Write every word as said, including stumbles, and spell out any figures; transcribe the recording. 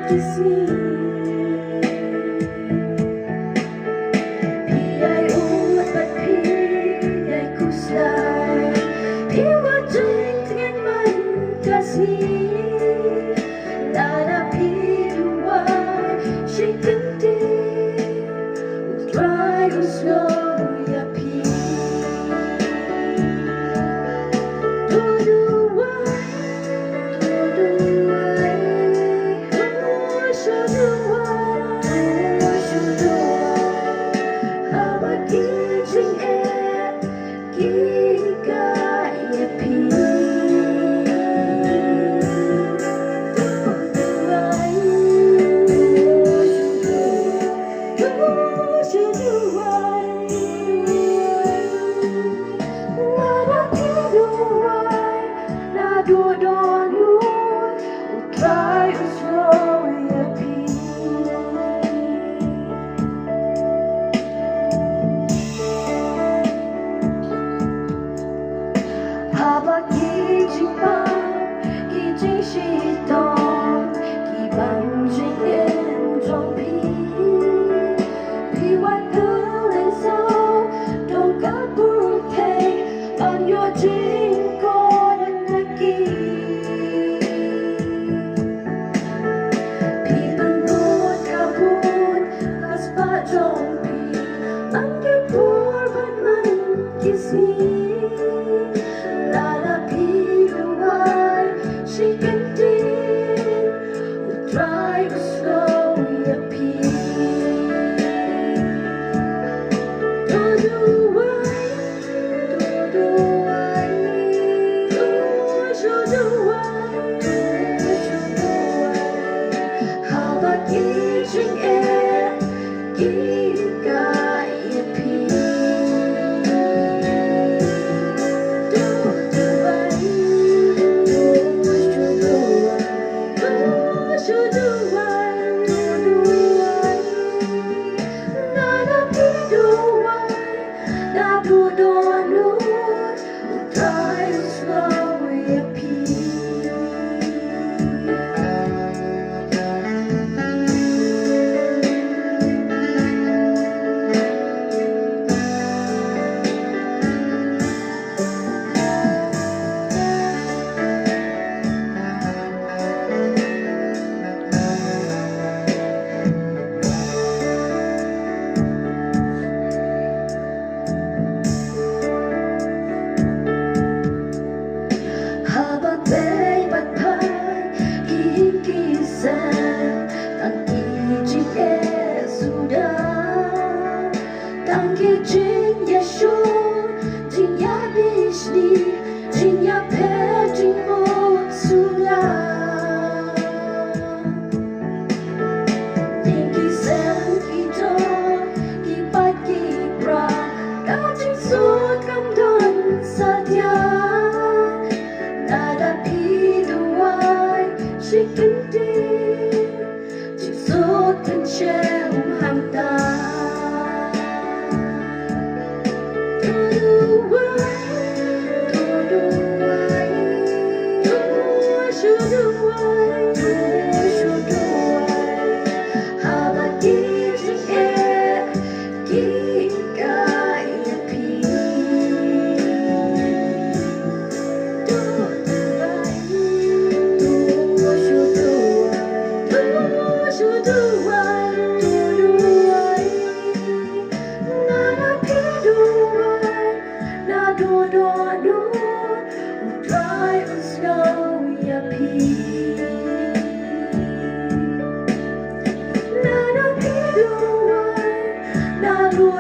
Phi ai ud bad phi ai khuslai, phi wad jingtngen man ka sngi. Lada phi duwai shi kyntien, U Trai u sngew ïa phi. To duwai, to duwai, to shu duwai, to shu duwai. Haba ki jingeh ki kah ïa phi. To duwai, to shu duwai. Lada phi duwai naduh dohnud, U Trai u sngew ïa phi. Haba ki jingpang, ki jingshitom ki bang jingim jong phi, phi wat kylleiñ saw, dong ka pyrthei ban ïoh jingkordor na ki. Phi pynlut ka bun ka spah jong phi man ki por bad man ki sngi. Lada phi duwai shi kyntien, U Trai u sngew ïa phi. To duwai, to duwai, to shu duwai, to shu duwai. Haba ki jingeh ki kah ïa phi. To duwai, to shu duwai, to shu duwai, to duwai. Lada phi duwai naduh dohnud, U Trai u sngew ïa phi. Haba peit bad phai ïa ki seng, tang ki jingeh suda, tang ki jingïashun, jingïabishni, jingïapher, jingmut suda. Ïa ki seng ki jong ki paid ki para, ka jingsuk kam don satia. Lada phi duwai shi kyntien, jingsuk kan shem hangta. Naduh dohnud U Trai u sngew ïa phi. Naduh phi duwai, naduh